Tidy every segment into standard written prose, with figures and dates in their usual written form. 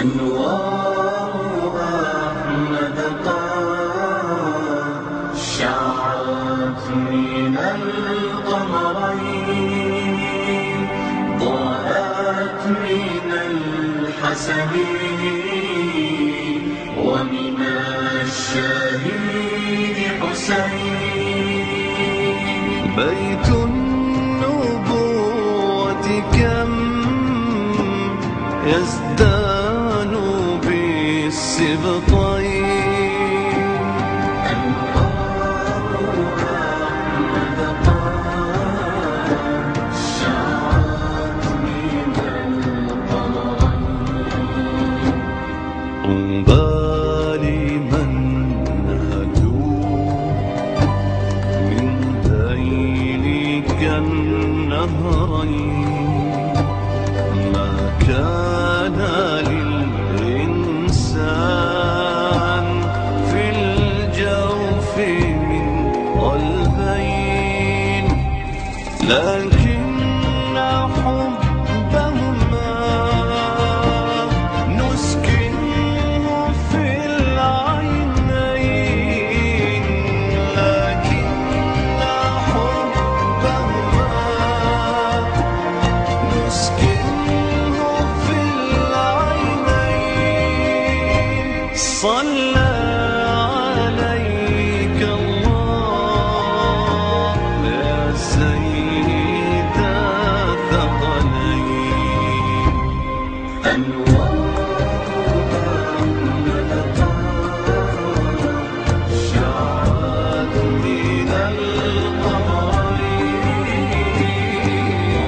أنوار أحمد قد شعت من القمرين، ضاءت من الحسن ومن الشهيد حسين. بيت النبوة كم يزدان بالسبطين، أنوار أحمد قد شعت من القمرين. طوبى لمن هدوا من ذيلك النهرين، ما كان للإنسان في الجوف من قلبين، لكن حبهما نسكنه في العينين، لكن حبهما نسكنه في العينين. صلى عليك الله يا سيد الثقلين. أنوار أحمد قد شعت من القمرين،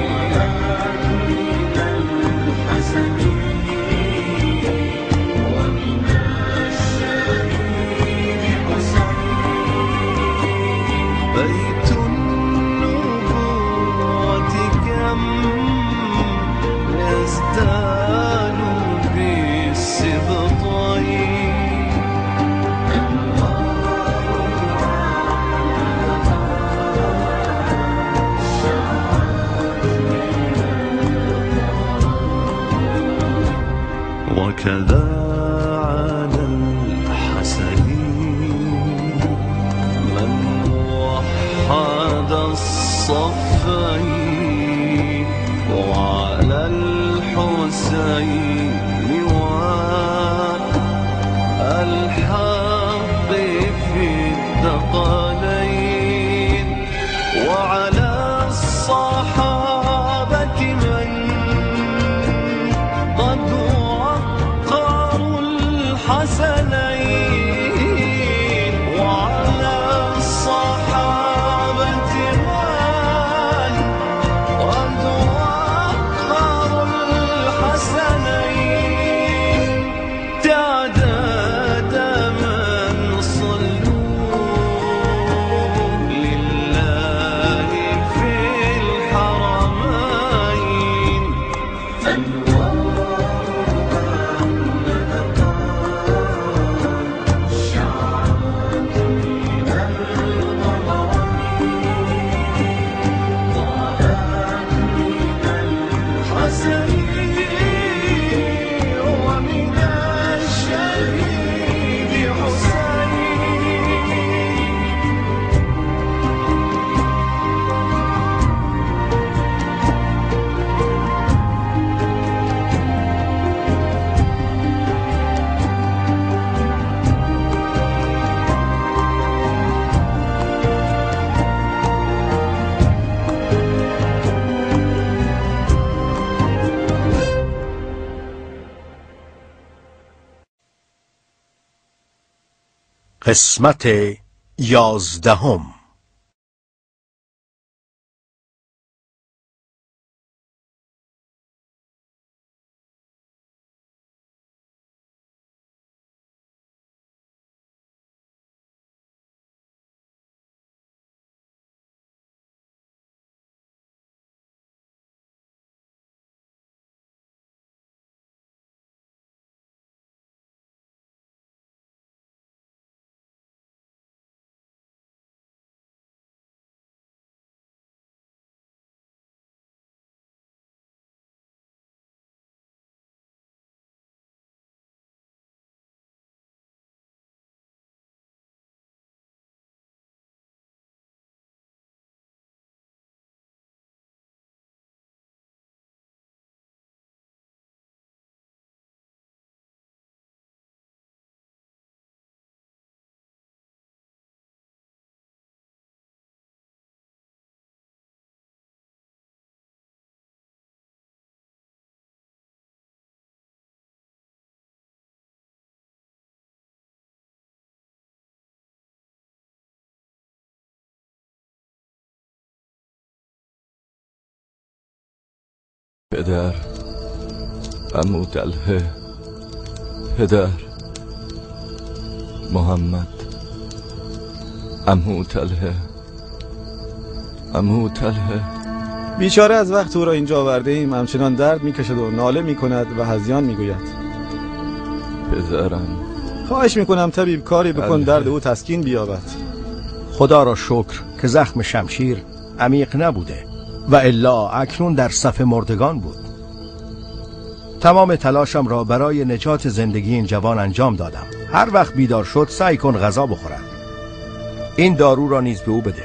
ضاءت من الحسن ومن الشهيد حسين. بيت النبوة كم يزدان بالسبطين، أنوار أحمد قد شعت من القمرين. وكذا على الحسن من وحد الصفين، وعلى الحسين والحق في الثقلين، وعلى الصحابة من قد وقروا الحسنين، وعلى الصحابة من قد وقروا الحسنين. تعداد من صلوا لله في الحرمين. أنوار أحمد قد شعت من القمرين، ضاءت من الحسن ومن الشهيد حسين. قسمت 11. پدر، عمو طلحه، پدر، محمد، عمو طلحه، عمو طلحه. بیچاره از وقت او را اینجا آورده ایم همچنان درد میکشد و ناله میکند و هذیان میگوید. پدرم، خواهش میکنم طبیب کاری بکن درد او تسکین بیابد. خدا را شکر که زخم شمشیر عمیق نبوده و الا اکنون در صف مردگان بود. تمام تلاشم را برای نجات زندگی این جوان انجام دادم. هر وقت بیدار شد سعی کن غذا بخورد. این دارو را نیز به او بده.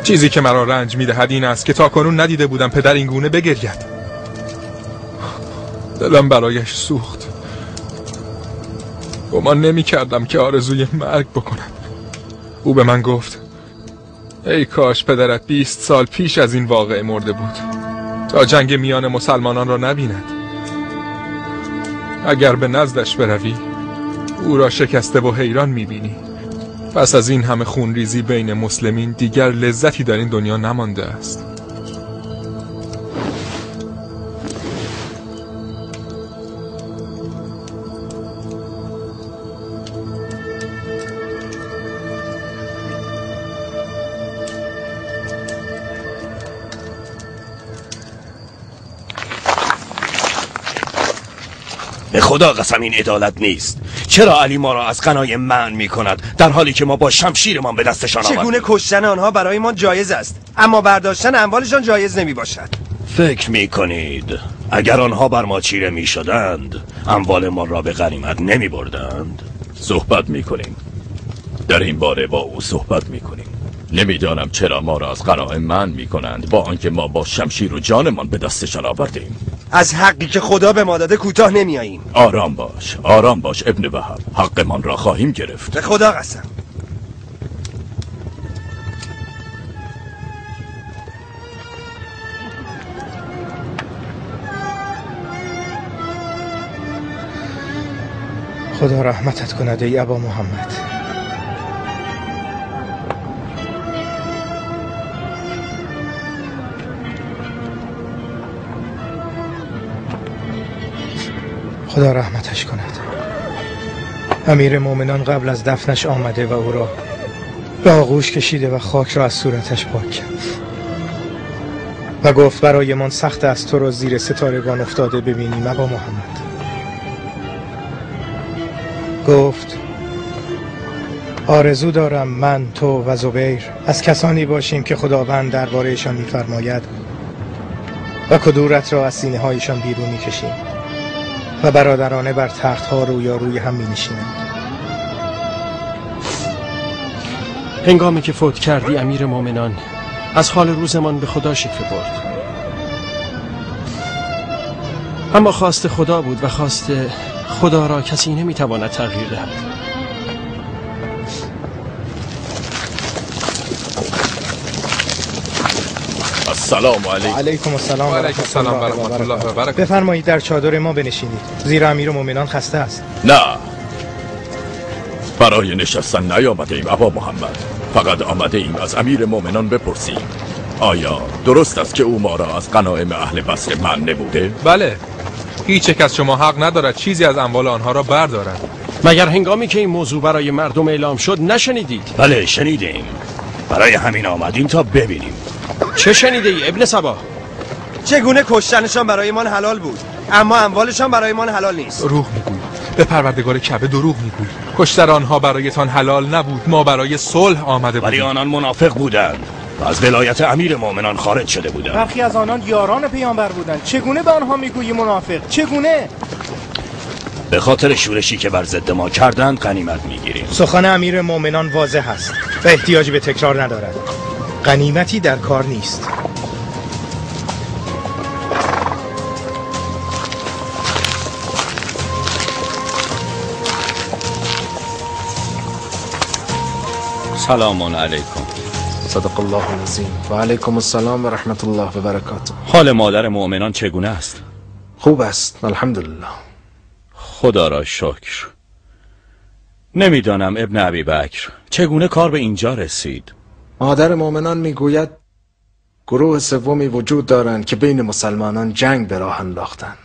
چیزی که مرا رنج میدهد این است که تا کنون ندیده بودم پدر این گونه بگرید. دلم برایش سوخت. گمان نمی کردم که آرزوی مرگ بکند. او به من گفت ای کاش پدرت 20 سال پیش از این واقعه مرده بود تا جنگ میان مسلمانان را نبیند. اگر به نزدش بروی او را شکسته و حیران میبینی. پس از این همه خونریزی بین مسلمین دیگر لذتی در این دنیا نمانده است. به خدا قسم این عدالت نیست. چرا علی ما را از غنایم منع می کند در حالی که ما با شمشیرمان به دستشان آوردیم؟ چگونه کشتن آنها برای ما جایز است اما برداشتن اموالشان جایز نمی باشد؟ فکر می کنید اگر آنها بر ما چیره می شدند اموال ما را به غنیمت نمی بردند؟ صحبت می کنیم در این باره با او صحبت می کنیم. نمیدانم چرا ما را از غنایم منع می کنند با آنکه ما با شمشیر و جانمان به دستشان آوردیم. از حقی که خدا به ما داده کوتاه نمیاییم. آرام باش، آرام باش ابن وهب، حقمان را خواهیم گرفت. به خدا قسم. خدا رحمتت کند ای ابا محمد. خدا رحمتش کند. امیر مؤمنان قبل از دفنش آمده و او را به آغوش کشیده و خاک را از صورتش پاک کرد و گفت برای من سخت است تو را زیر ستارگان افتاده ببینیم ابا محمد. گفت آرزو دارم من، تو و زبیر از کسانی باشیم که خداوند دربارهشان می‌فرماید و کدورت را از سینه هایشان بیرون می‌کشیم و برادرانه بر تخت‌ها رویاروی هم می‌نشینند. هنگامی که فوت کردی امیر مؤمنان از حال روزمان به خدا شکوه برد، اما خواست خدا بود و خواست خدا را کسی نمیتواند تغییر دهد. السلام علیکم. علیکم السلام و علیکم السلام و رحمت الله و برکاته. بفرمایید در چادر ما بنشینید، زیرا امیر مؤمنان خسته است. نه، برای نشستن نیامده ایم ابا محمد، فقط آمده ایم از امیر مؤمنان بپرسیم آیا درست است که او ما را از غنایم اهل بصره منع نموده؟ بله، هیچ یک از شما حق ندارد چیزی از اموال آنها را بردارد. مگر هنگامی که این موضوع برای مردم اعلام شد نشنیدید؟ بله شنیدیم، برای همین آمدیم تا ببینیم. چه شنیده ای ابن سبا؟ چگونه کشتنشان برایمان حلال بود اما اموالشان برایمان حلال نیست؟ دروغ میگویی، به پروردگار کعبه دروغ میگویی. کشتن آنها برایتان حلال نبود، ما برای صلح آمده بودیم. ولی آنان منافق بودند و از ولایت امیر مؤمنان خارج شده بودند. برخی از آنان یاران پیامبر بودند. چگونه به آنها میگویی منافق؟ چگونه؟ به خاطر شورشی که بر ضد ما کردند غنیمت میگیریم. سخن امیر مؤمنان واضح است و احتیاجی به تکرار ندارد. غنیمتی در کار نیست. سلام علیکم. صدق الله العظیم. و علیکم السلام و رحمت الله و برکاته. حال مادر مؤمنان چگونه است؟ خوب است الحمدلله. خدا را شکر. نمیدانم ابن ابی بکر چگونه کار به اینجا رسید. مادر مؤمنان میگوید گروه سومی وجود دارند که بین مسلمانان جنگ به راه انداختند.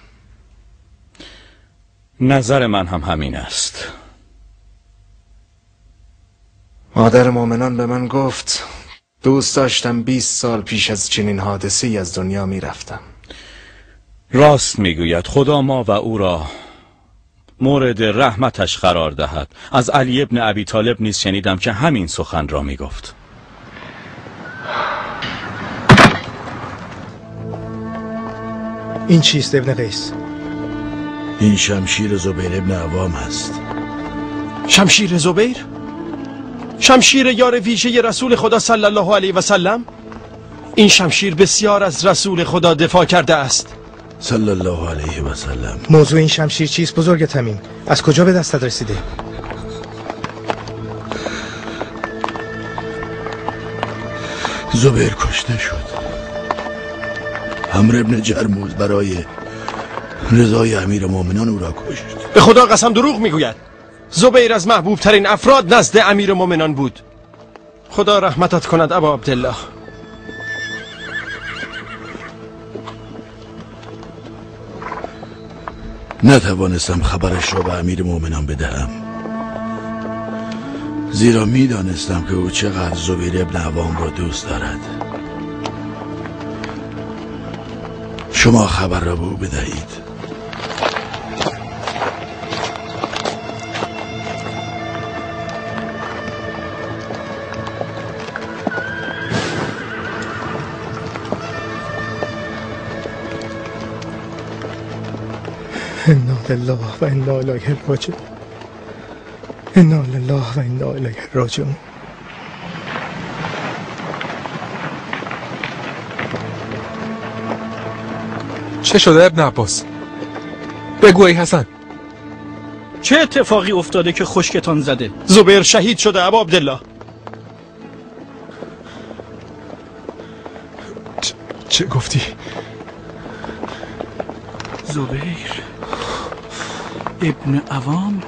نظر من هم همین است. مادر مؤمنان به من گفت دوست داشتم 20 سال پیش از چنین حادثه‌ای از دنیا می رفتم. راست میگوید. خدا ما و او را مورد رحمتش قرار دهد. از علی ابن ابی طالب نیز شنیدم که همین سخن را میگفت. این چیست ابن قیس؟ این شمشیر زبیر ابن عوام است. شمشیر زبیر؟ شمشیر یار ویژه رسول خدا صلی الله علیه و سلم؟ این شمشیر بسیار از رسول خدا دفاع کرده است صلی الله علیه و سلم. موضوع این شمشیر چیست بزرگ تمیم؟ از کجا به دستت رسیده؟ زبیر کشته شد. عمرو ابن جرموز برای رضای امیر مؤمنان او را کشت. به خدا قسم دروغ میگوید. زبیر از محبوب ترین افراد نزد امیر مؤمنان بود. خدا رحمتت کند ابا عبدالله. نتوانستم خبرش را به امیر مؤمنان بدهم، زیرا میدانستم که او چقدر زبیر ابن عوام را دوست دارد. شما خبر را به او بدهید. انا لله و انا الیه راجعون. انا لله و انا الیه راجعون. چه شده ابن عباس؟ بگو ای حسن. چه اتفاقی افتاده که خشکتان زده؟ زبیر شهید شده ابا عبدالله. چه گفتی؟ زبیر ابن عوام؟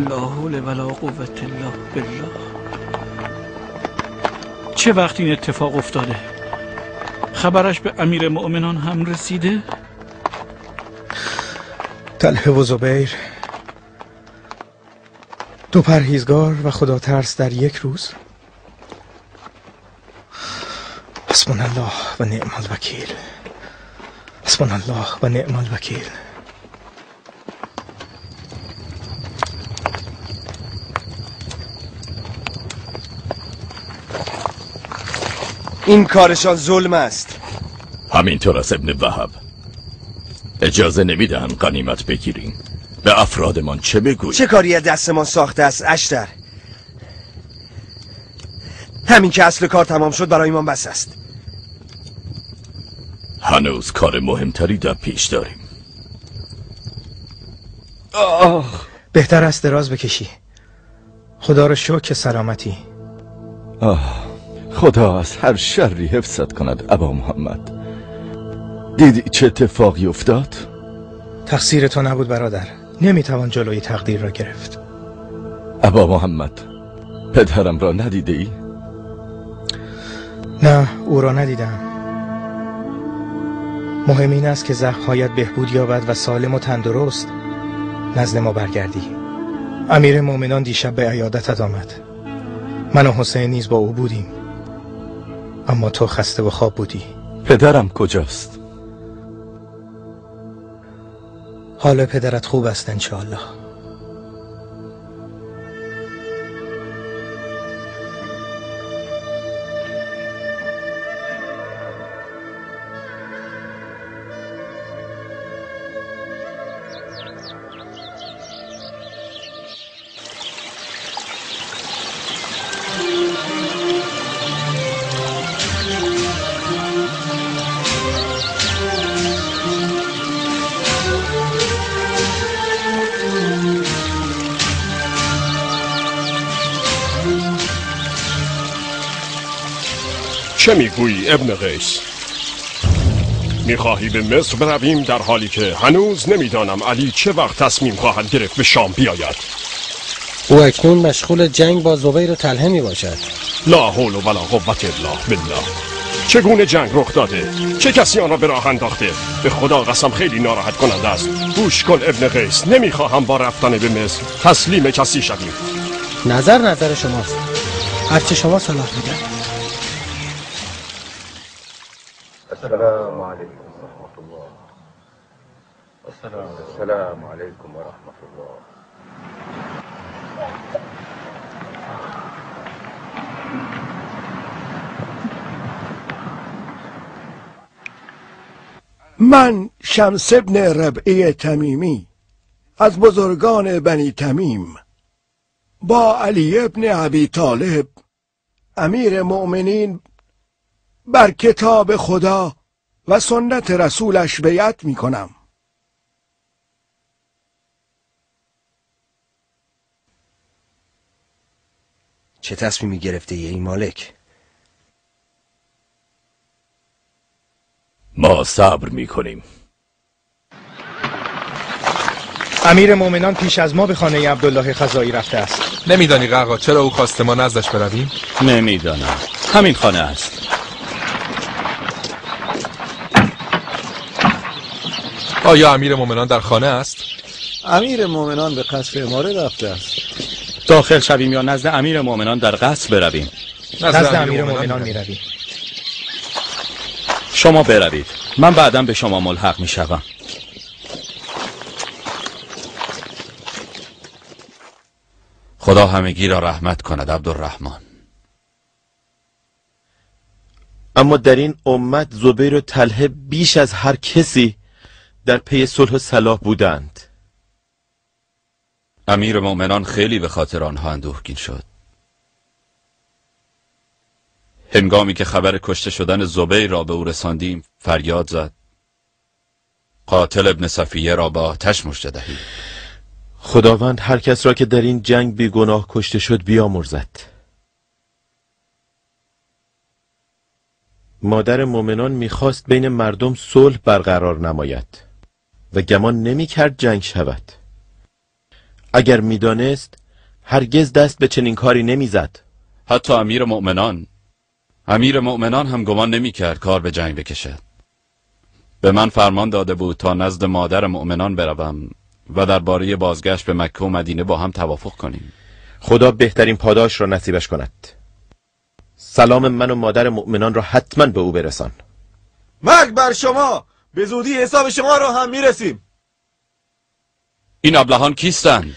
لا حول ولا قوة الا بالله. چه وقت این اتفاق افتاده؟ خبرش به امیر مؤمنان هم رسیده؟ طلحه و زبیر دو پرهیزگار و خدا ترس در یک روز. حسبنا الله و نعم الوکیل. حسبنا الله و نعم الوکیل. این کارشان ظلم است. همینطور است ابن وهب. اجازه نمیدن غنیمت بگیریم. به افرادمان چه بگوییم؟ چه کاری دستمان ساخته است اشتر؟ همین که اصل کار تمام شد برای ما بس است. هنوز کار مهمتری در پیش داریم. آه. بهتر است دراز بکشی. خدا رو شکر که سلامتی. آه، خدا از هر شری حفظت کند ابا محمد. دیدی چه اتفاقی افتاد؟ تقصیر تو نبود برادر. نمیتوان جلوی تقدیر را گرفت. ابا محمد، پدرم را ندیده ای؟ نه، او را ندیدم. مهم این است که زخمهایت بهبود یابد و سالم و تندرست نزد ما برگردی. امیر مؤمنان دیشب به عیادتت آمد. من و حسین نیز با او بودیم، اما تو خسته و خواب بودی. پدرم کجاست؟ حال پدرت خوب است انشاءالله. چه میگویی ابن قیس؟ میخواهی به مصر برویم در حالی که هنوز نمیدانم علی چه وقت تصمیم خواهد گرفت به شام بیاید؟ او اکنون مشغول جنگ با زبیر و طلحه میباشد. لا حول ولا قوة الا بالله. چگونه جنگ رخ داده؟ چه کسی آن را به راه انداخته؟ به خدا قسم خیلی ناراحت کننده است. گوش کن ابن قیس، نمیخواهم با رفتن به مصر تسلیم کسی شویم. نظر نظر شماست، هرچه شما صلاح میدن. السلام علیکم و رحمت الله. السلام علیکم و رحمت الله. من شمس ابن ربعی تمیمی از بزرگان بنی تمیم با علی ابن ابی طالب امیر مؤمنین بر کتاب خدا و سنت رسولش بیعت می کنم. چه تصمیمی گرفته ای مالک؟ ما صبر می کنیم. امیر مؤمنان پیش از ما به خانه عبدالله خزایی رفته است. نمیدانی قعقاع چرا او خواسته ما نزدش برویم؟ نمیدانم. همین خانه است. آیا امیر مؤمنان در خانه است؟ امیر مؤمنان به قصر اماره رفته است. داخل شویم یا نزد امیر مؤمنان در قصر برویم؟ نزد امیر مؤمنان میرویم. شما بروید، من بعداً به شما ملحق میشوم. خدا همگی را رحمت کند عبدالرحمن. اما در این امت زبیر و طلحه بیش از هر کسی در پی صلح و صلاح بودند. امیر مؤمنان خیلی به خاطر آنها اندوهگین شد. هنگامی که خبر کشته شدن زبیر را به او رساندیم فریاد زد: قاتل ابن صفیه را به آتش مژده دهید. خداوند هر کس را که در این جنگ بیگناه کشته شد بیامرزد. مادر مؤمنان میخواست بین مردم صلح برقرار نماید و گمان نمیکرد جنگ شود. اگر میدانست هرگز دست به چنین کاری نمیزد. حتی امیر مؤمنان هم گمان نمیکرد کار به جنگ بکشد. به من فرمان داده بود تا نزد مادر مؤمنان بروم و درباره بازگشت به مکه و مدینه با هم توافق کنیم. خدا بهترین پاداش را نصیبش کند. سلام من و مادر مؤمنان را حتما به او برسان. مرگ بر شما! به زودی حساب شما را هم میرسیم. این ابلهان کیستند؟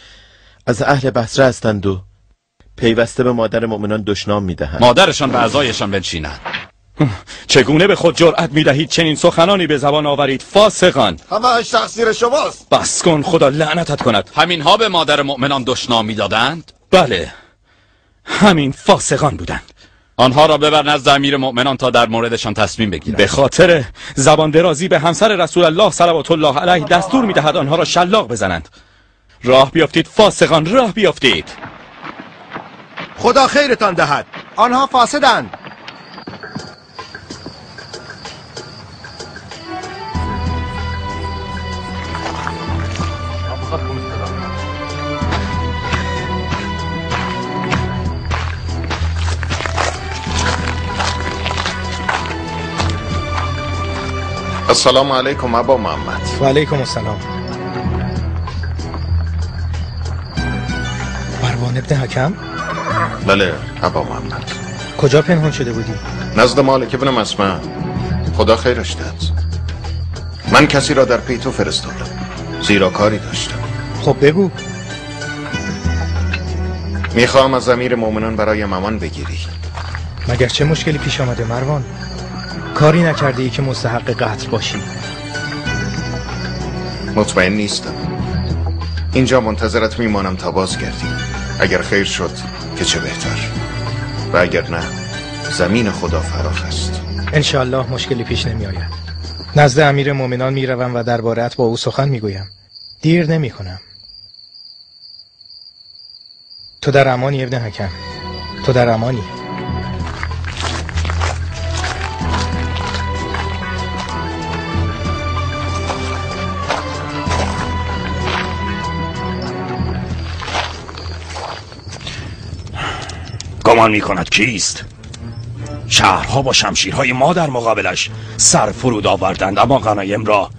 از اهل بصره هستند و پیوسته به مادر مؤمنان دشنام میدهند. مادرشان به عزایشان بنشیند. چگونه به خود جرأت میدهید چنین سخنانی به زبان آورید فاسقان؟ همه‌اش تقصیر شماست. بس کن، خدا لعنتت کند. همینها به مادر مؤمنان دشنام میدادند؟ بله، همین فاسقان بودند. آنها را ببر نزد امیر مؤمنان تا در موردشان تصمیم بگیرند. به خاطر زبان درازی به همسر رسول الله صلوات الله علیه دستور میدهد آنها را شلاق بزنند. راه بیافتید فاسقان، راه بیافتید. خدا خیرتان دهد. آنها فاسدند. السلام علیکم ابا محمد. و علیکم السلام. مروان ابن حکم؟ بله ابا محمد. کجا پنهان شده بودی؟ نزد مالک ابن مسمع. خدا خیرش دهد. من کسی را در پی تو فرستادم زیرا کاری داشتم. خب بگو. میخواهم از امیر مؤمنان برای امان بگیری. مگر چه مشکلی پیش آمده مروان؟ کاری نکرده ای که مستحق قتل باشی. مطمئن نیستم. اینجا منتظرت میمانم تا بازگردی. اگر خیر شد که چه بهتر، و اگر نه زمین خدا فراخ است. انشاءالله مشکلی پیش نمی آید. نزد امیر مؤمنان میروم و درباره‌ات با او سخن میگویم. دیر نمی کنم. تو در امانی ابن حکم، تو در امانی. گمان می کند کیست؟ شهرها با شمشیرهای ما در مقابلش سر فرود آوردند، اما غنایم را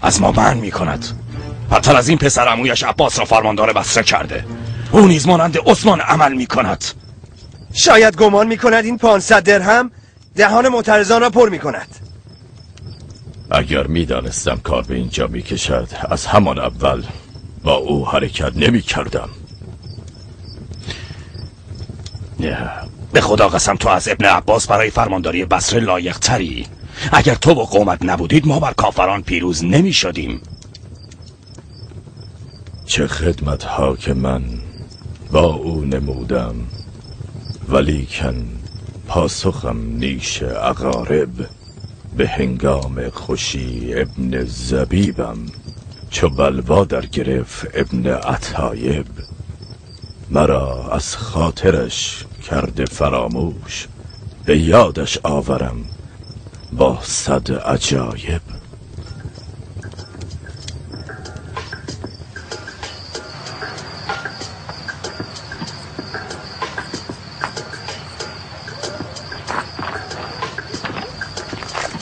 از ما منع می کند. بدتر از این پسر عمویش عباس را فرماندار بصره کرده. او نیز مانند عثمان عمل می کند. شاید گمان می کند این 500 درهم دهان معترضان را پر می کند. اگر می دانستم کار به اینجا می کشد از همان اول با او حرکت نمی کردم. به خدا قسم تو از ابن عباس برای فرمانداری بصره لایق تری. اگر تو و قومت نبودید ما بر کافران پیروز نمی شدیم. چه خدمت ها که من با او نمودم، ولیکن پاسخم نیش عقارب. به هنگام خوشی ابن زبیبم، چو بلوا در گرفت ابن عطایب. مرا از خاطرش کرده فراموش، به یادش آورم با صد عجایب.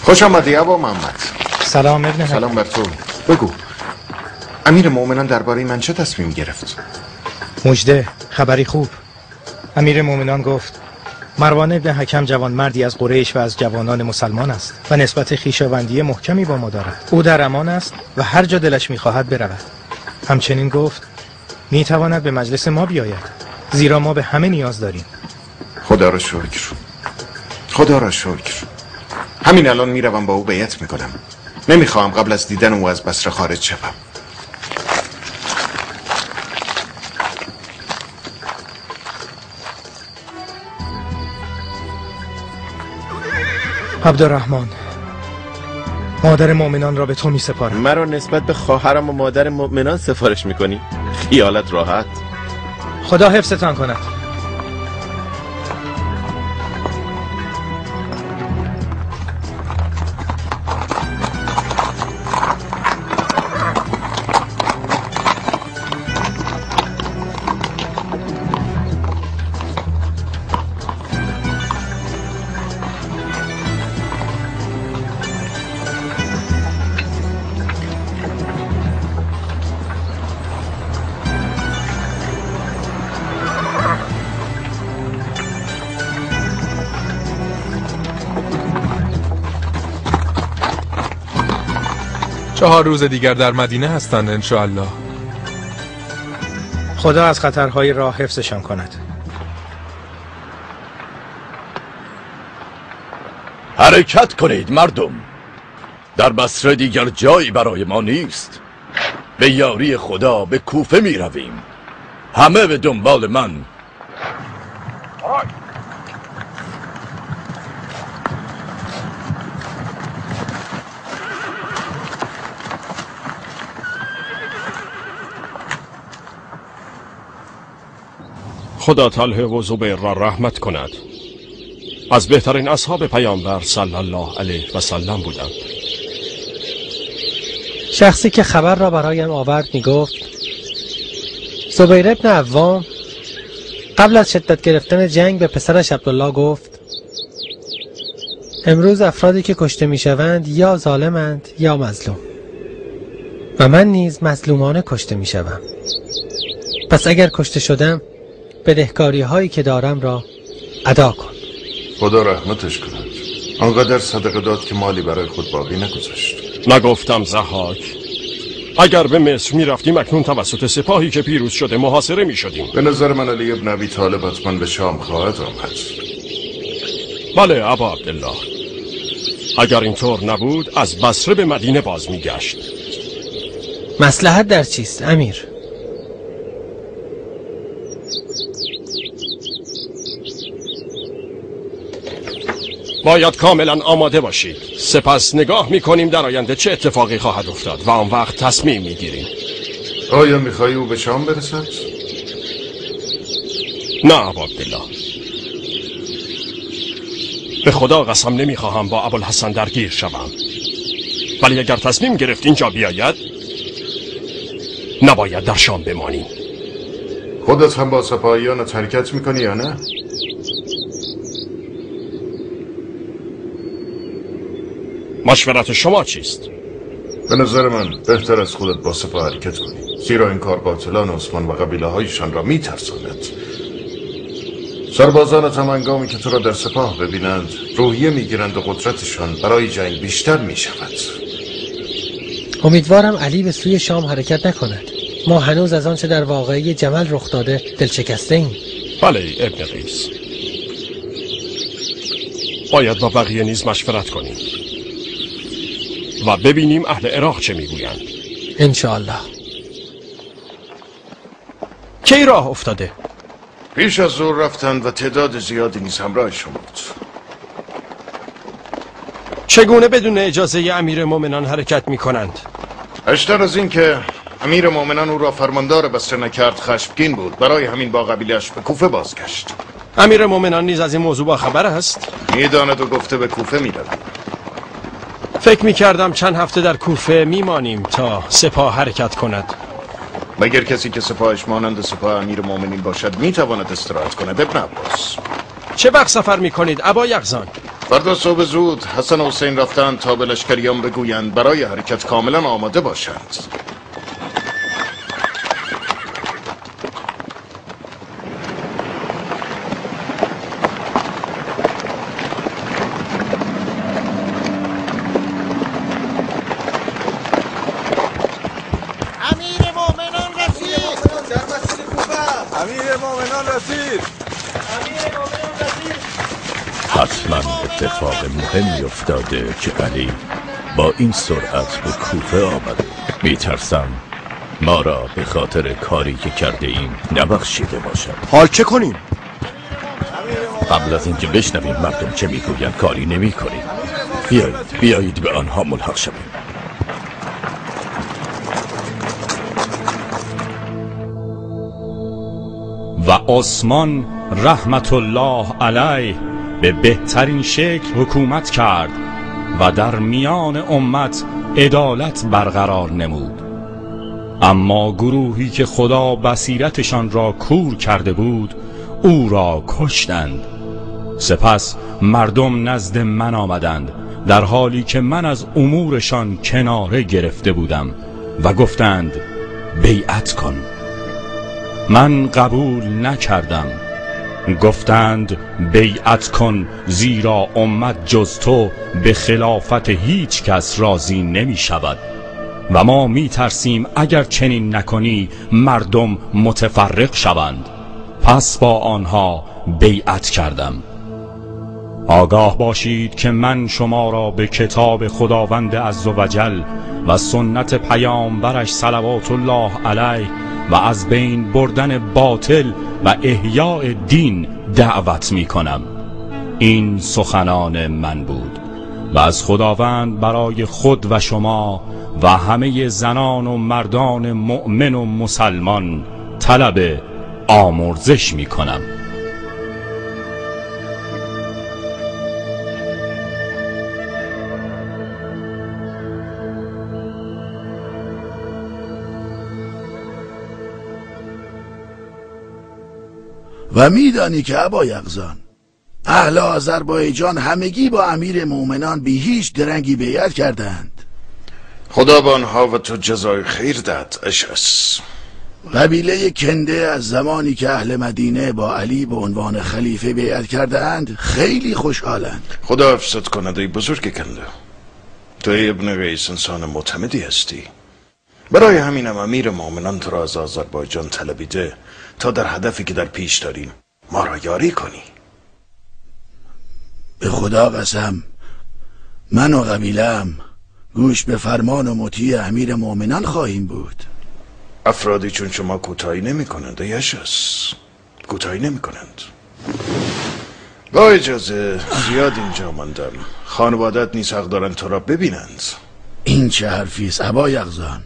خوش آمدی ابا محمد. سلام ابن. سلام بر تو. بگو امیر مؤمنان درباره من چه تصمیم گرفت؟ مژده، خبری خوب. امیر مؤمنان گفت مروان ابن حکم جوان مردی از قریش و از جوانان مسلمان است و نسبت خویشاوندی محکمی با ما دارد. او در امان است و هر جا دلش میخواهد برود. همچنین گفت میتواند به مجلس ما بیاید، زیرا ما به همه نیاز داریم. خدا را شکر، خدا را شکر. همین الان میروم با او بیعت میکنم. نمیخواهم قبل از دیدن او از بصره خارج شوم. عبدالرحمن، مادر مؤمنان را به تو می سپارم. مرا نسبت به خواهرم و مادر مؤمنان سفارش میکنی؟ خیالت راحت. خدا حفظتان کند. چهار روز دیگر در مدینه هستند انشاءالله. خدا از خطرهای راه حفظشان کند. حرکت کنید مردم، در بصره دیگر جایی برای ما نیست. به یاری خدا به کوفه می رویم. همه به دنبال من. خدا طلحه و زبیر را رحمت کند. از بهترین اصحاب پیامبر صلی الله علیه و سلم بودند. شخصی که خبر را برایم آورد می گفت زبیر ابن عوام قبل از شدت گرفتن جنگ به پسرش عبدالله گفت امروز افرادی که کشته می شوند یا ظالمند یا مظلوم و من نیز مظلومانه کشته می شوم. پس اگر کشته شدم بدهکاری هایی که دارم را ادا کن. خدا رحمتش کند. آنقدر صدقه داد که مالی برای خود باقی نگذاشت. نگفتم ضحاک اگر به مصر می رفتیم اکنون توسط سپاهی که پیروز شده محاصره می شدیم. به نظر من علی ابن ابی طالب حتما به شام خواهد آمد. بله ابا عبدالله، اگر اینطور نبود از بصره به مدینه باز می گشت. مصلحت در چیست امیر؟ باید کاملا آماده باشید. سپس نگاه میکنیم در آینده چه اتفاقی خواهد افتاد و آن وقت تصمیم میگیریم. آیا میخوای او به شام برسد؟ نه ابا عبدالله، به خدا قسم نمیخواهم با ابوالحسن درگیر شوم، ولی اگر تصمیم گرفت اینجا بیاید نباید در شام بمانیم. خودت هم با سپاهیانت حرکت میکنی یا نه؟ مشورت شما چیست؟ به نظر من بهتر از خودت با سپاه حرکت کنی، زیرا این کار قاتلان عثمان و قبیله هایشان را میترساند. سربازانت هم هنگامی که تو را در سپاه ببینند روحیه میگیرند و قدرتشان برای جنگ بیشتر میشود. امیدوارم علی به سوی شام حرکت نکند. ما هنوز از آنچه در واقعه جمل رخ داده دلشکسته ایم. بله ابن قیس، باید با بقیه نیز مشورت کنیم و ببینیم اهل عراق چه میگویند. انشاءالله. کی راه افتاده؟ پیش از ظهر رفتند و تعداد زیادی نیز همراهشان بود. چگونه بدون اجازه امیر مؤمنان حرکت میکنند؟ اشتر از این که امیر مؤمنان او را فرماندار بصره نکرد خشمگین بود، برای همین با قبیله‌اش به کوفه بازگشت. امیر مؤمنان نیز از این موضوع با خبر است؟ میداند و گفته به کوفه میرویم. فکر میکردم چند هفته در کوفه میمانیم تا سپاه حرکت کند. مگر کسی که سپاهش مانند سپاه امیر مؤمنین باشد میتواند استراحت کند ابن عباس؟ چه وقت سفر میکنید ابا یقظان؟ فردا صبح زود حسن و حسین رفتند تا به لشکریان بگویند برای حرکت کاملا آماده باشند. حتما اتفاق مهمی افتاده که علی با این سرعت به کوفه آمده. میترسم ما را به خاطر کاری که کرده ایم نبخشیده باشد. حال چه کنیم؟ قبل از اینکه بشنویم مردم چه میگویند کاری نمی کنیم. بیایید به آنها ملحق شویم. و عثمان رحمت الله علیه به بهترین شکل حکومت کرد و در میان امت عدالت برقرار نمود. اما گروهی که خدا بصیرتشان را کور کرده بود او را کشتند. سپس مردم نزد من آمدند در حالی که من از امورشان کناره گرفته بودم و گفتند بیعت کن. من قبول نکردم. گفتند بیعت کن زیرا امت جز تو به خلافت هیچ کس راضی نمی شود و ما می ترسیم اگر چنین نکنی مردم متفرق شوند. پس با آنها بیعت کردم. آگاه باشید که من شما را به کتاب خداوند عزوجل و سنت پیامبرش صلوات الله علیه و از بین بردن باطل و احیاء دین دعوت می کنم. این سخنان من بود و از خداوند برای خود و شما و همه زنان و مردان مؤمن و مسلمان طلب آمرزش می کنم. و میدانی که ابا یقظان، اهل آذربایجان همگی با امیر مؤمنان بی هیچ درنگی بیعت کردند. خدا به آنها و تو جزای خیر داد اشعث. قبیله کنده از زمانی که اهل مدینه با علی به عنوان خلیفه بیعت کردند خیلی خوشحالند. خدا حفظت کند ای بزرگ کنده. تو ای ابن قیس انسان معتمدی هستی. برای همینم امیر مؤمنان تو را از آذربایجان طلبیده تا در هدفی که در پیش داریم ما را یاری کنی. به خدا قسم من و قبیله‌ام گوش به فرمان و مطیع امیر مؤمنان خواهیم بود. افرادی چون شما کوتاهی نمی کنند ای اشعث، کوتاهی نمی کنند. با اجازه زیاد اینجا ماندم، خانوادت نیز حق دارند تو را ببینند. این چه حرفی است ابا یقظان؟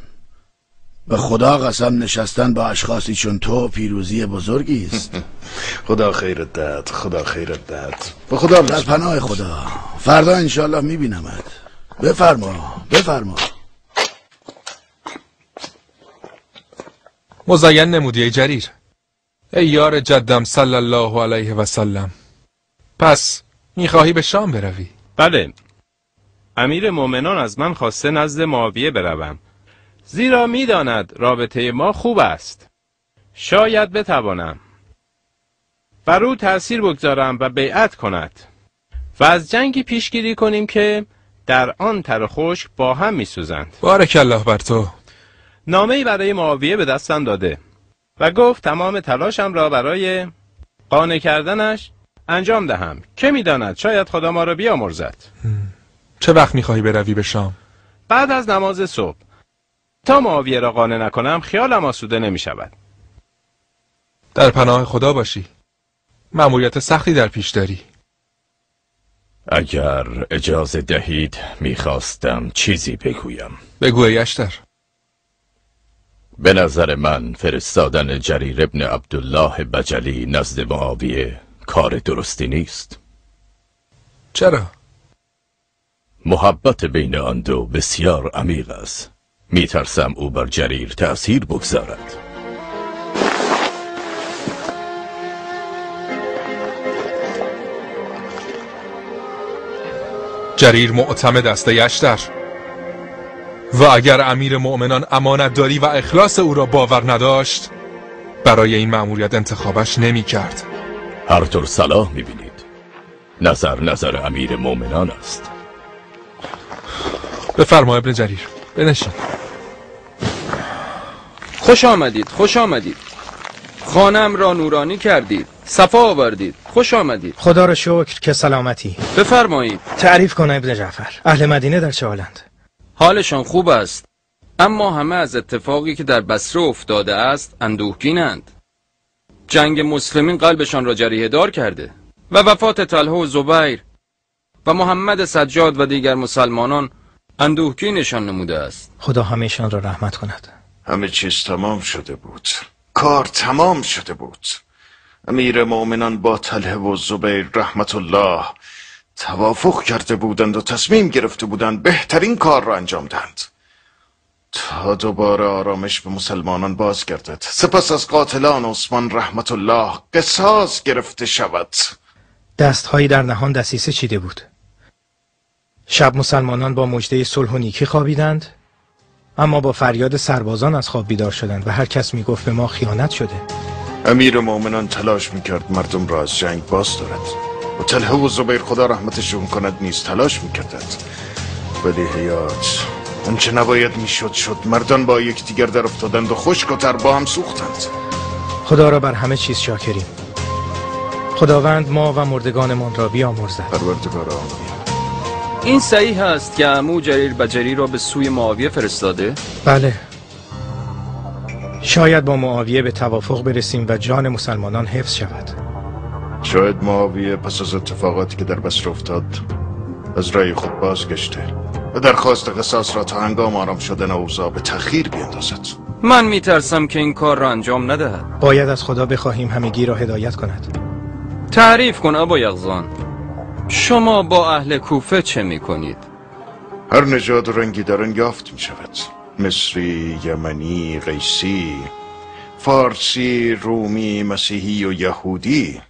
به خدا قسم نشستن با اشخاصی چون تو پیروزی بزرگی است. خدا خیرت دهد، خدا خیرت دهد. به خدا در پناه خدا. فردا انشالله میبینمت. بفرما بفرما. مزین نمودی ای جریر، ای یار جدم صلی الله علیه و سلم. پس میخواهی به شام بروی؟ بله، امیر مؤمنان از من خواسته نزد معاویه بروم، زیرا میداند رابطه ما خوب است. شاید بتوانم بر او تأثیر بگذارم و بیعت کند و از جنگی پیشگیری کنیم که در آن تر خشک با هم میسوزند. بارک الله بر تو. نامه‌ای برای معاویه به دستم داده و گفت تمام تلاشم را برای قانع کردنش انجام دهم. که میداند، شاید خدا ما را بیامرزد. چه وقت میخواهی بروی به شام؟ بعد از نماز صبح. تا معاویه را قانع نکنم خیالم آسوده نمیشود. در پناه خدا باشی. مأموریت سختی در پیش داری. اگر اجازه دهید میخواستم چیزی بگویم. بگو ای اشتر. به نظر من فرستادن جریر ابن عبدالله بجلی نزد معاویه کار درستی نیست. چرا؟ محبت بین آن دو بسیار عمیق است. میترسم او بر جریر تأثیر بگذارد. جریر معتمد است ای اشتر، و اگر امیر مؤمنان امانتداری و اخلاص او را باور نداشت برای این مأموریت انتخابش نمی کرد. هر طور صلاح می بینید. نظر نظر امیر مؤمنان است. بفرما ابن جریر، بنشین. خوش آمدید، خوش آمدید. خانم را نورانی کردید، صفا آوردید. خوش آمدید. خدا را شکر که سلامتی. بفرمایید. تعریف کن ابن جعفر، اهل مدینه در چه حالند؟ حالشان خوب است، اما همه از اتفاقی که در بصره افتاده است اندوهگینند. جنگ مسلمین قلبشان را جریحه دار کرده و وفات طلحه و زبیر و محمد سجاد و دیگر مسلمانان اندوهگینشان نموده است. خدا همه‌شان را رحمت کند. همه چیز تمام شده بود، کار تمام شده بود. امیر مؤمنان با طلحه و زبیر رحمت الله توافق کرده بودند و تصمیم گرفته بودند بهترین کار را انجام دهند تا دوباره آرامش به مسلمانان بازگردد. سپس از قاتلان عثمان رحمت الله قصاص گرفته شود. دستهایی در نهان دسیسه چیده بود. شب مسلمانان با مژده صلح و نیکی خوابیدند، اما با فریاد سربازان از خواب بیدار شدند و هر کس میگفت به ما خیانت شده. امیر مؤمنان تلاش میکرد مردم را از جنگ باز دارد و طلحه و زبیر خدا رحمتشون کند نیز تلاش میکردند، ولی حیات آنچه نباید میشد شد. مردان با یکدیگر در افتادند و خشک و تر با هم سوختند. خدا را بر همه چیز شاکریم. خداوند ما و مردگانمان را بیامرزد. پروردگار آمین. این صحیح است که عمو جریر بجری را به سوی معاویه فرستاده؟ بله. شاید با معاویه به توافق برسیم و جان مسلمانان حفظ شود. شاید معاویه پس از اتفاقاتی که در بصره افتاد از رأی خود بازگشته و درخواست قصاص را تا هنگام آرام شدن اوضاع به تأخیر بیندازد. من میترسم که این کار را انجام ندهد. باید از خدا بخواهیم همگی را هدایت کند. تعریف کن ابا یغزان، شما با اهل کوفه چه میکنید؟ هر نژاد و رنگی در آن یافت میشود. مصری، یمنی، قیسی، فارسی، رومی، مسیحی و یهودی.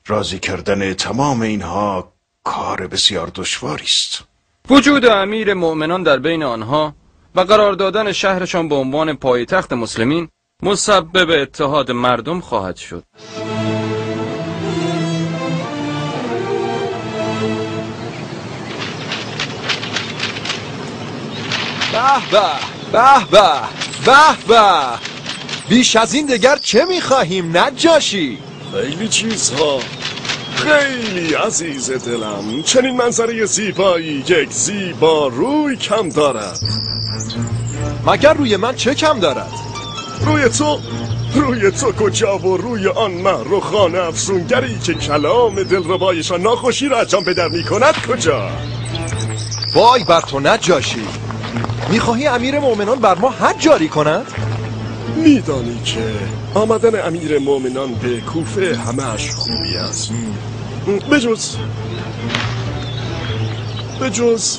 راضی کردن تمام اینها کار بسیار دشواری است. وجود امیر مؤمنان در بین آنها و قرار دادن شهرشان به عنوان پایتخت مسلمین مسبب اتحاد مردم خواهد شد. به به به به به به، بیش از این دیگر چه میخواهیم نجاشی؟ خیلی چیزها، خیلی عزیز دلم. چنین منظره زیبایی یک زیبا روی کم دارد. مگر روی من چه کم دارد؟ روی تو، روی تو کجا و روی آن مه خانه افسونگری که کلام دلربایشان ناخوشی را از جان به در میکند کجا؟ وای بر تو نجاشی، میخواهی امیر مؤمنان بر ما حد جاری کند؟ میدانی که آمدن امیر مؤمنان به کوفه همه‌اش خوبی است، به جز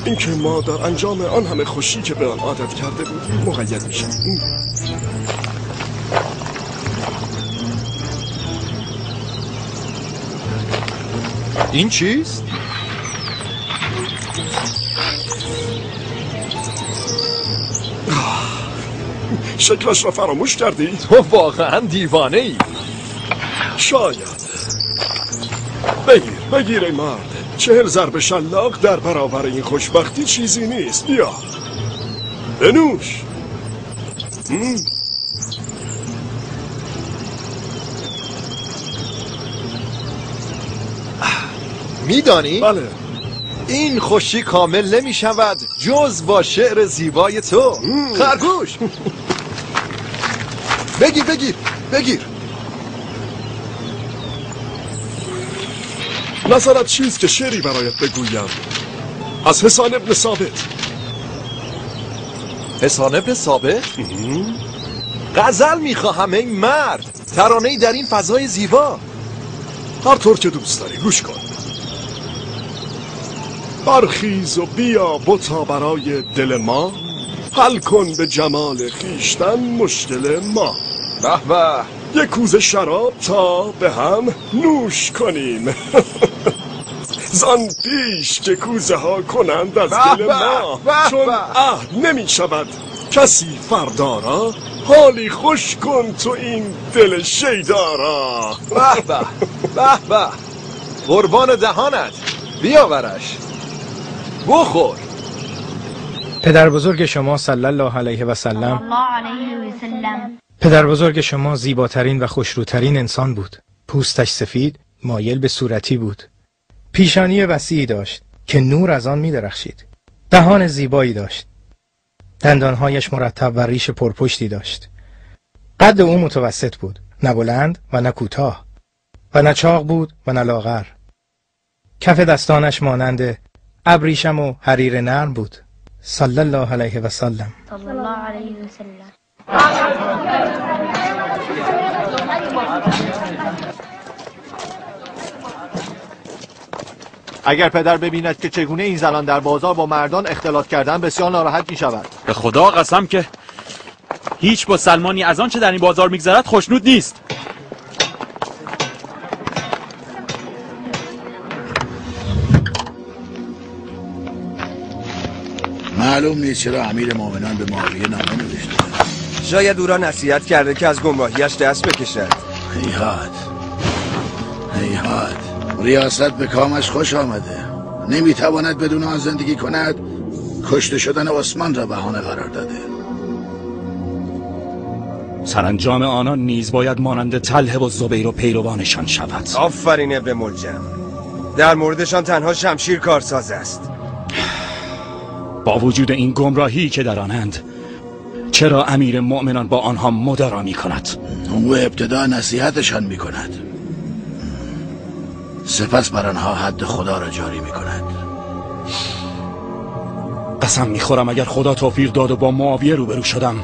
اینکه ما در انجام آن همه خوشی که به آن عادت کرده بودیم مقید میشویم. این چیست؟ شکلش را فراموش کردی؟ تو واقعا دیوانه ای. شاید. بگیر بگیر ای مرد، 40 ضرب شلاق در برابر این خوشبختی چیزی نیست. بیا بنوش. میدانی؟ بله. این خوشی کامل نمی شود جز با شعر زیبای تو. خرگوش بگیر بگیر بگیر. نظرت چیست که شعری برایت بگویم از حسان ابن ثابت؟ حسان ابن ثابت؟ غزل میخواهم ای مرد، ترانه‌ای در این فضای زیبا. هر طور که دوست داری. گوش کن. برخیز و بیا بتا برای دل ما، حل کن به جمال خیشتن مشکل ما. به به. یک کوزه شراب تا به هم نوش کنیم. زان پیش که کوزه ها کنند از دل ما، چون عهد نمی شود کسی فردا را، حالی خوش کن تو این دل شیدا را. به به به به، قربان دهانت، بیاورش بخور. پدر بزرگ شما صلی الله علیه و سلم، پدر بزرگ شما زیباترین و خوشروترین انسان بود. پوستش سفید، مایل به صورتی بود. پیشانی وسیعی داشت که نور از آن می درخشید. دهان زیبایی داشت. دندانهایش مرتب و ریش پرپشتی داشت. قد او متوسط بود، نه بلند و نه کوتاه، و نه چاق بود و نه لاغر. کف دستانش مانند ابریشم و حریر نرم بود. صلی الله علیه و سلم. صلی الله علیه و سلم. اگر پدر ببیند که چگونه این زنان در بازار با مردان اختلاط کردن، بسیار ناراحت می شود. به خدا قسم که هیچ با سلمانی از آن چه در این بازار میگذرد خوشنود نیست. معلوم نیست چرا امیر مومنان به معاویه نامه نوشته. شاید او را نصیحت کرده که از گمراهیش دست بکشد. هیهات هیهات، ریاست به کامش خوش آمده، نمیتواند بدون آن زندگی کند. کشته شدن عثمان را بهانه قرار داده. سرانجام آنان نیز باید مانند طلحه و زبیر و پیروانشان شود. آفرین ابن ملجم، در موردشان تنها شمشیر کارساز است. با وجود این گمراهی که در آنند، چرا امیر مؤمنان با آنها مدارا می کند؟ او ابتدا نصیحتشان می کند، سپس بر آنها حد خدا را جاری می کند. قسم می خورم اگر خدا توفیق داد و با معاویه روبرو شدم،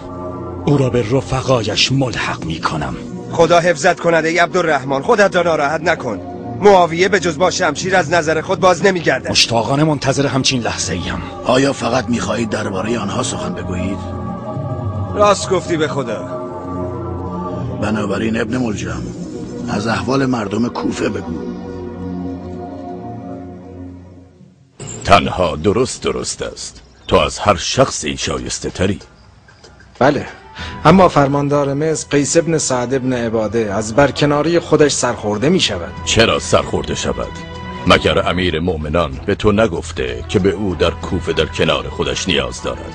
او را به رفقایش ملحق می کنم. خدا حفظت کند ای عبدالرحمن، خودت را ناراحت نکن. معاویه به جز با شمشیر از نظر خود باز نمیگردد. مشتاقانه منتظر همچین لحظه ایم. آیا فقط میخواهید درباره آنها سخن بگویید؟ راست گفتی به خدا. بنابراین ابن ملجم، از احوال مردم کوفه بگو. تنها درست است. تو از هر شخصی شایسته تری. بله، اما فرماندار مصر قیس ابن سعد ابن عباده از برکناری خودش سرخورده می شود. چرا سرخورده شود؟ مگر امیر مؤمنان به تو نگفته که به او در کوفه در کنار خودش نیاز دارد؟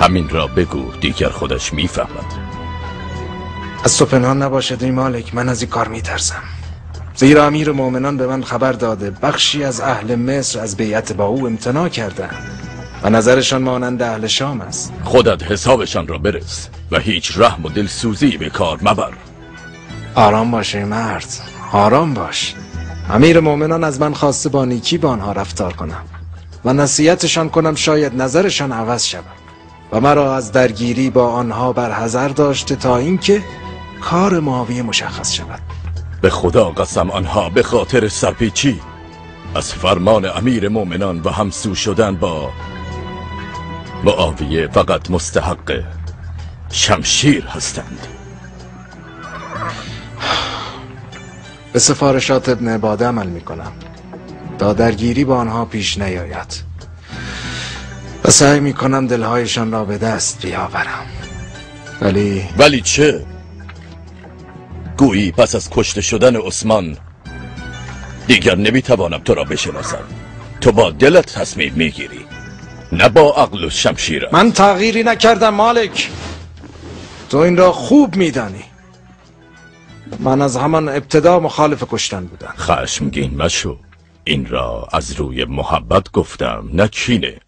همین را بگو، دیگر خودش میفهمد. از تو پنهان نباشد ای مالک، من از این کار میترسم، زیرا امیر مؤمنان به من خبر داده بخشی از اهل مصر از بیعت با او امتناع کردند و نظرشان مانند اهل شام است. خودت حسابشان را برس و هیچ رحم و دلسوزی به کار مبر. آرام باش ای مرد، آرام باش. امیر مؤمنان از من خواسته با نیکی با آنها رفتار کنم و نصیحتشان کنم، شاید نظرشان عوض شود و مرا از درگیری با آنها برحذر داشته تا اینکه کار معاویه مشخص شود. به خدا قسم آنها به خاطر سرپیچی از فرمان امیر مؤمنان و همسو شدن با معاویه فقط مستحق شمشیر هستند. به سفارشات ابن عباده عمل می کنم تا درگیری با آنها پیش نیاید و سعی می کنم دلهایشان را به دست بیاورم. ولی چه؟ گویی پس از کشته شدن عثمان دیگر نمیتوانم تو را بشناسم. تو با دلت تصمیم میگیری، نه با عقل و شمشیرت. من تغییری نکردم مالک، تو این را خوب میدانی. من از همان ابتدا مخالف کشتن بودم. خشمگین مشو، این را از روی محبت گفتم نه کینه.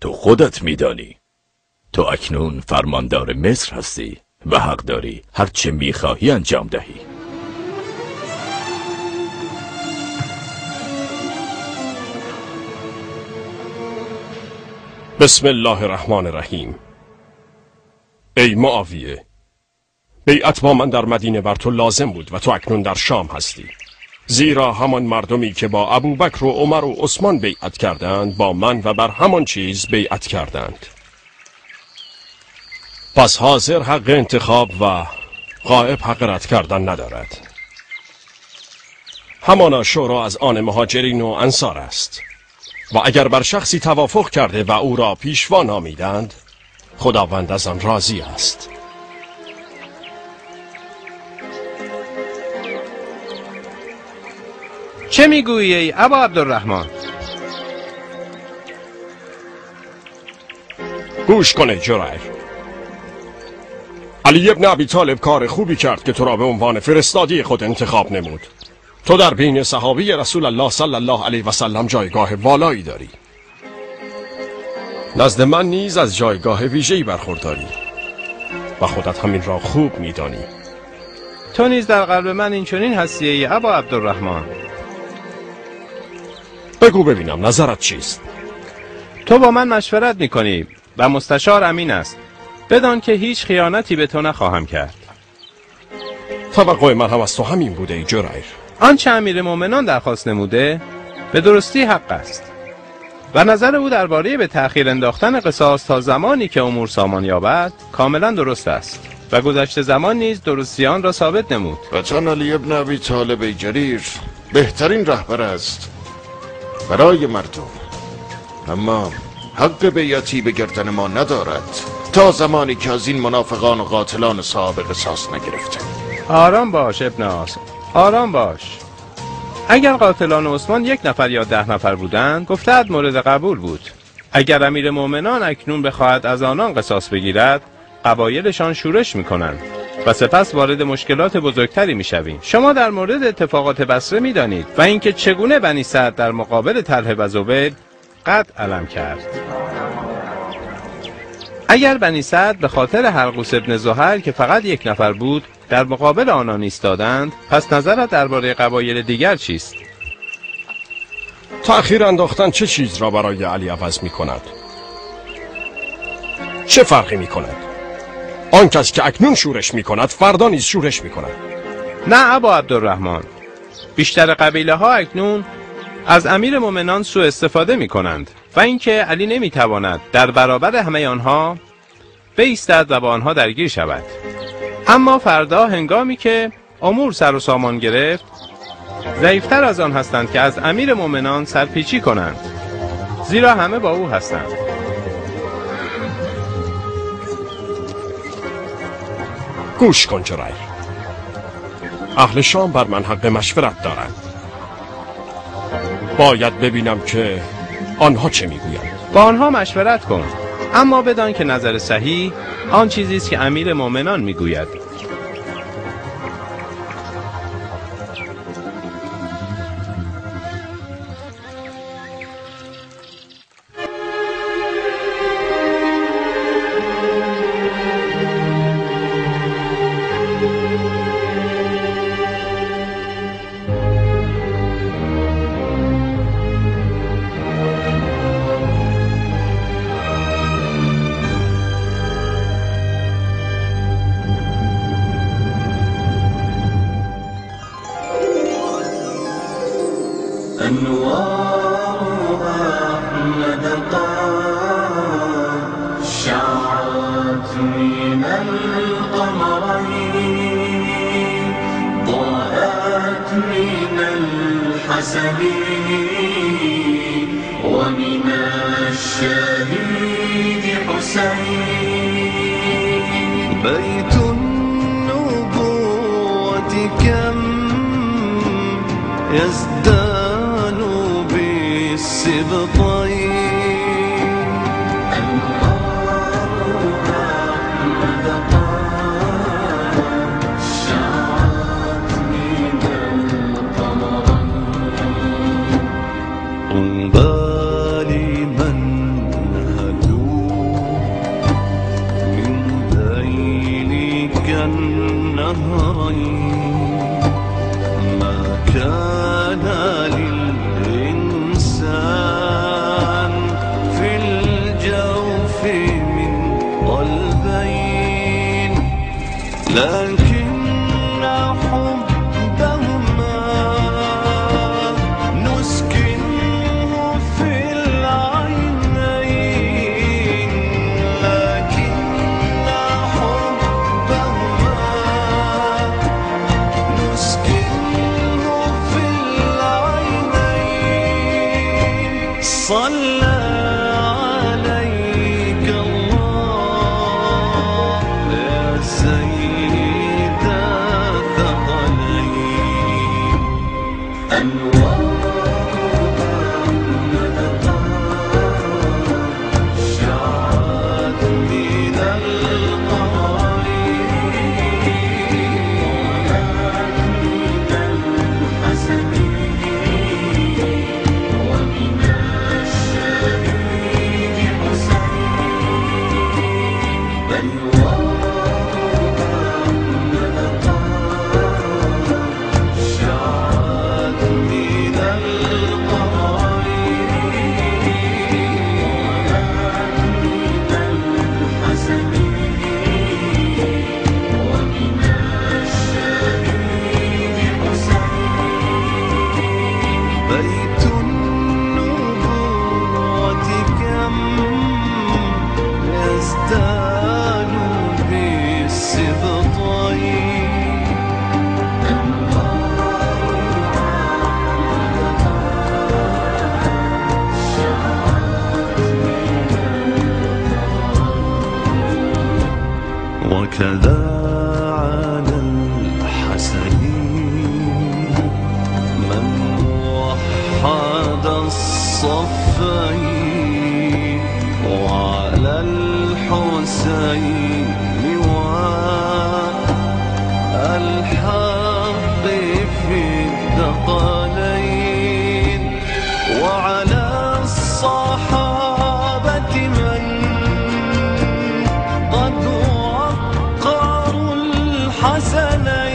تو خودت میدانی تو اکنون فرماندار مصر هستی و حق داری هر چه میخواهی انجام دهی. بسم الله الرحمن الرحیم. ای معاویه، بیعت با من در مدینه بر تو لازم بود و تو اکنون در شام هستی، زیرا همان مردمی که با ابوبکر و عمر و عثمان بیعت کردند با من و بر همان چیز بیعت کردند. پس حاضر حق انتخاب و غائب حق رد کردن ندارد. همانا شورا از آن مهاجرین و انصار است و اگر بر شخصی توافق کرده و او را پیشوا نامیدند، خداوند از آن راضی است. چه میگویی ای ابا عبدالرحمن؟ گوش کنه جریر، علی ابن ابی طالب کار خوبی کرد که تو را به عنوان فرستادی خود انتخاب نمود. تو در بین صحابی رسول الله صلی الله علیه و سلم جایگاه والایی داری. نزد من نیز از جایگاه ویژه‌ای برخورداری و خودت همین را خوب میدانی. تو نیز در قلب من این چنین هستی ای ابا عبدالرحمن. بگو ببینم نظرت چیست؟ تو با من مشورت میکنی و مستشار امین است. بدان که هیچ خیانتی به تو نخواهم کرد. توقع من هم از تو همین بوده ای جریر. آنچه امیر مؤمنان درخواست نموده به درستی حق است و نظر او درباره به تأخیر انداختن قصاص تا زمانی که امور سامان یابد کاملا درست است و گذشت زمان نیز درستی آن را ثابت نمود. قطعا علی ابن ابی طالب ای جریر بهترین رهبر است برای مردم، اما حق بیعتی به گردن ما ندارد تا زمانی که از این منافقان و قاتلان صاحب قصاص نگرفته. آرام باش ابن عاص، آرام باش. اگر قاتلان عثمان 1 نفر یا 10 نفر بودند، گفته‌ات مورد قبول بود. اگر امیر مؤمنان اکنون بخواهد از آنان قصاص بگیرد، قبایلشان شورش میکنند و سپس وارد مشکلات بزرگتری میشویم. شما در مورد اتفاقات بصره میدانید و اینکه چگونه بنی سعد در مقابل طلحه و زبیر قد علم کرد. اگر بنی سعد به خاطر حرقوس ابن زحل که فقط 1 نفر بود در مقابل آنان ایستادند، پس نظرت درباره قبایل دیگر چیست؟ تأخیر انداختن چه چیز را برای علی عوض می کند؟ چه فرقی می کند؟ آن کس که اکنون شورش می کند فردا نیز شورش می کند. نه ابا عبدالرحمن، بیشتر قبیله ها اکنون از امیر مؤمنان سوء استفاده می کنند و اینکه علی نمی تواند در برابر همه آنها بایستد و با آنها درگیر شود. اما فردا هنگامی که امور سر و سامان گرفت، ضعیفتر از آن هستند که از امیر مؤمنان سرپیچی کنند، زیرا همه با او هستند. گوش کن جریر، اهل شام بر من حق مشورت دارند. باید ببینم که آنها چه میگویند. با آنها مشورت کن، اما بدان که نظر صحیح آن چیزی است که امیر مؤمنان میگوید. ومن الشهيد حسين. بيت النبوة كم يزدان بالسبطين. طوبى لمن نهلوا من ذيلك النهرين، ما كان للإنسان في الجوف من قلبين، لكن حبهما نسكنه في العينين، لكن حبهما نسكنه في العينين. صلى عليك الله يا سيد الثقلين. شعت من القمرين، من الحسن ومن الشهيد حسين. شعت من القمرين، من الحسن ومن الشهيد حسين. بيت النبوة كم يزدان بالسبطين. وكذا على الحسن من وحد الصفين، وعلى الحسين والحق في الثقلين، وعلى الصحابة من قد وقروا الحسنين.